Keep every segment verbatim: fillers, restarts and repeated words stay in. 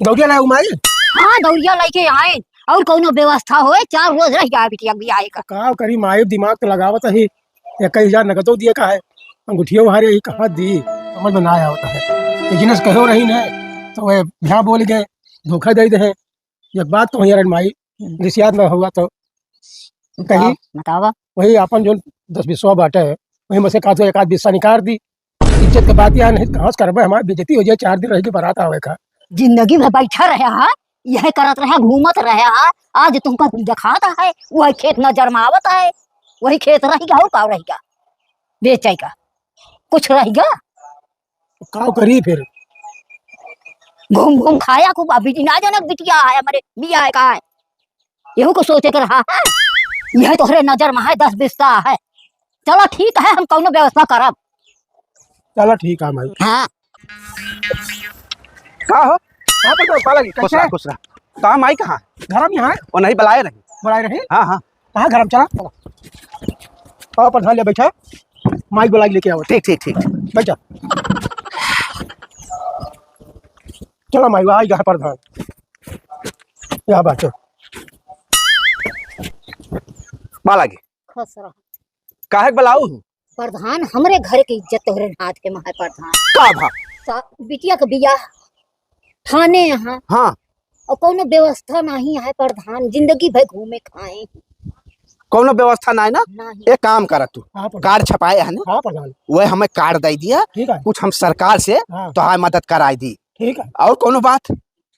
दौड़िया लाए माई? हाँ, दौड़िया लइके आए। और कौनो व्यवस्था होए, चार रोज रह जाए बिटिया के बियाहे का। का करी माई, दिमाग तो लगावत ही, इक्कीस हजार नगदो दिए का है, अंगूठियो हारे ही कहाँ दी, समझ में ना आवत है। लेकिन अस कहो रही न, तो वह भ्या बोल गए, धोखा दे दे। एक बात कहो यार माई, हम्म। रिसियात ना हुआ तो कही, बतावा, बतावा। वही आपन जो दस बिस्वा बाटे है, वही में से का तो एक आध बिस्सा निकाल दी। इज्जत के बात यार नहीं, कहाँ से करबे, हमार बेइज्जती हो जाए, चार दिन रह के बारात आवे का। जिंदगी भर बैठा रहे हा, यह करत रहे, घूमत रहे हा, आज तुमका दिखाता है, वही खेत नजर में आवत है, वही खेत रह गया, और का रह गया, बेचे का, कुछ रह गया? का करी फिर? घूम घूम खाया खूब, अभी ना जनक बिटिया है, हमारे बियाहे का है, यहू को सोचे के रहा है। यह तोहरे नजर में है, दस बिस्सा है। चलो ठीक है, हम कौनो व्यवस्था करब। चलो ठीक है माई। हाँ। का हो? कहाँ पर तो पाला जी, खुश रहा, कैसे? खुश रहा। कहाँ माई कहाँ? घर में यहाँ है। वो नहीं बुलाए रही। बुलाए रही? हाँ, हाँ। कहाँ घर में? चला, चला। आओ, प्रधान ले बैठा। माई बुला के लेके आओ। ठीक, ठीक, ठीक, ठीक। बैठा। चलो माई, आई गए प्रधान। या बात है। बालागी। खुश रहो। काहे के बुलाऊ हूँ? प्रधान, हमरे घर के इज्जत तोहरे हाथ के में है प्रधान। का भा? सा-, बिटिया के बियाह थाने यहाँ। हाँ। और कौनो व्यवस्था नहीं है प्रधान, जिंदगी भर घूमे खाए। कौनो व्यवस्था नहीं ना? नहीं। एक काम करा तू, हाँ प्रधान। कार्ड छपाए है ना? हाँ प्रधान। वह हमें कार्ड दे दिया, ठीक है। कुछ हम सरकार से हाँ। तोहार मदद कराई दी। ठीक है। और कौनो बात?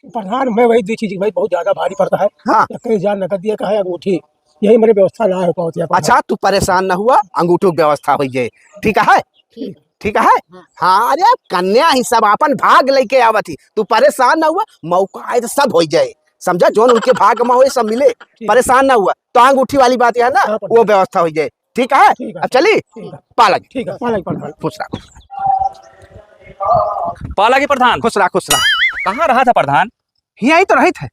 प्रधान, मैं वही दो चीज भाई बहुत ज्यादा भारी पड़ता है। हाँ। इक्कीस हजार नकद दिए का है, अंगूठी, यही मेरे व्यवस्था ना हो पावत है प्रधान। अच्छा, तू परेशान ना हुआ, अंगूठी की व्यवस्था हो जाए, ठीक है? ठीक। ठीक है? हाँ। हाँ, अरे कन्या ही सब आपन भाग लेके आवत ही, तू परेशान ना हुआ, मौका आए तो सब हो जाए, समझा? जोन उनके भाग में होए सब मिले, ठीक। परेशान ना हुआ, तो अंगूठी वाली बात है ना, हाँ, प्रधान। वो व्यवस्था हो जाए। ठीक है? ठीक है। अब चली? ठीक है। पालक। ठीक है, पालक, प्रधान। खुश रहा, खुश रहा। पालक ही प्रधान। खुश रहा, खुश रहा। कहाँ रहा था प्रधान? यहीं तो रही थे।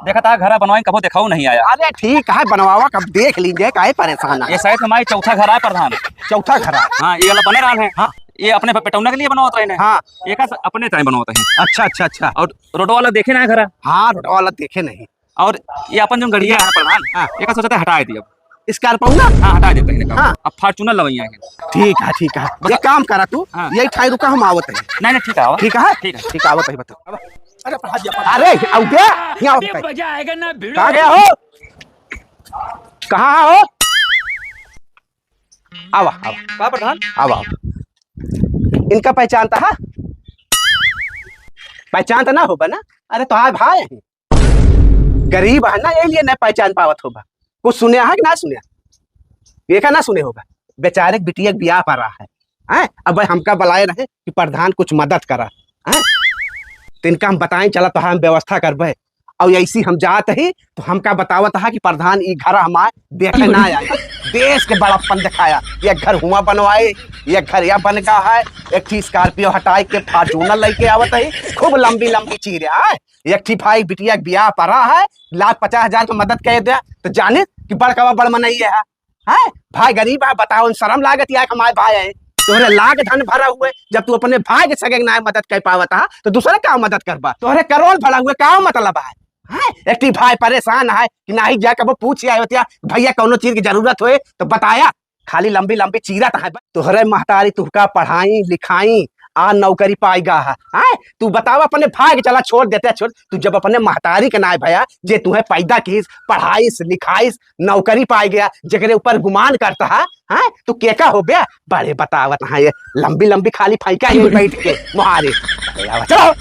देखा था, घरा बनवाई, कबो देखाऊ नहीं आया। अरे ठीक है, बनवावा, कब देख लीजिए, काहे परेशान है? ये शायद हमारे चौथा घर है प्रधान। चौथा घर है? हाँ, ये वाला बने रहा है। हाँ। ये अपने पे-, पेटौना के लिए बनवात रहे हैं। हाँ। ये का स-, अपने तरह बनवाते हैं। अच्छा, अच्छा, अच्छा। और रोडो वाला देखे ना है घरा? हाँ, रोडो वाला देखे नहीं। और ये अपन जो गड़िया है प्रधान, हाँ। ये का सोचते हटाए दिया। Scorpio ना? हाँ, हटाए देते हैं इनका। हाँ। अब Fortuner लवैया है। ठीक है, ठीक है। बस। एक काम करा तू, हाँ। यही ठाई रुका, हम आवत हैं। नहीं, नहीं, ठीक है, आवा। ठीक है? ठीक है। ठीक है, आवत हैं, बताओ। अरे, प्रधान जी, अरे, आओ बे, यहाँ आओ अभी बे। मजा आएगा ना, भिड़ो। कहाँ गया हो? कहाँ हो? आवा, आवा। का प्रधान? आवा, आवा। इनका पहचानता है? पहचानता ना होबा ना? अरे, तो आए भाई हैं। गरीब है ना, यही लिए नहीं पहचान पावत होबा। कुछ सुने है कि ना सुने? ये का ना सुने होबा? बेचारे के बिटिया के बियाह पड़ा है, हैं? अब भाई हमका बुलाए रहे कि प्रधान कुछ मदद करा, हैं? तो इनका हम बताएं, चला तो हम व्यवस्था करबे। और ऐसी हम जात ही तो हमका बतावत हा कि प्रधान ई घर हमार देखे ना आया, देश के बड़प्पन दिखाया। ये घर हुआ बनवाए, ये घर या बन का है, एक ठी Scorpio हटाए के Fortuner लेके आवत ही, खूब लंबी लंबी चीरे, हैं? एक ठी भाई बिटिया के बियाह पड़ा है, लाख पचास हजार के मदद कर दे, तो जाने कि बड़कवा बड़ मनई है, हैं? भाई गरीब है, बताओ, शर्म लागत या कि हमारे भाई है, तोहरे लाख धन भरा हुए, जब तू अपने भाई के सगे नाय मदद कर पावत हा, तो दूसरे का मदद करबा? तोहरे करोड़ भरा हुए, का मतलब है? हैं? एक ठी भाई परेशान है कि नाही जा कबो पूछ आए होतिया, भैया कौनो चीज की जरूरत होए तो बताया, खाली लंबी लंबी चीरत है। तोहरे महतारी तुहका पढ़ाई लिखाई आ नौकरी पाएगा है, हैं? तू बतावा अपने भाई के, चला छोड़ देते, छोड़। तू जब अपने महतारी के नाय भया, जे तुहे पैदा कीस, पढ़ाईस लिखाईस, नौकरी पाए गया, जेकरे ऊपर गुमान करता है, हैं? तू के का हो बे? बड़े बतावत है ये लंबी लंबी खाली फेंका है बैठ के मुहारे। अरे आवा, चलो।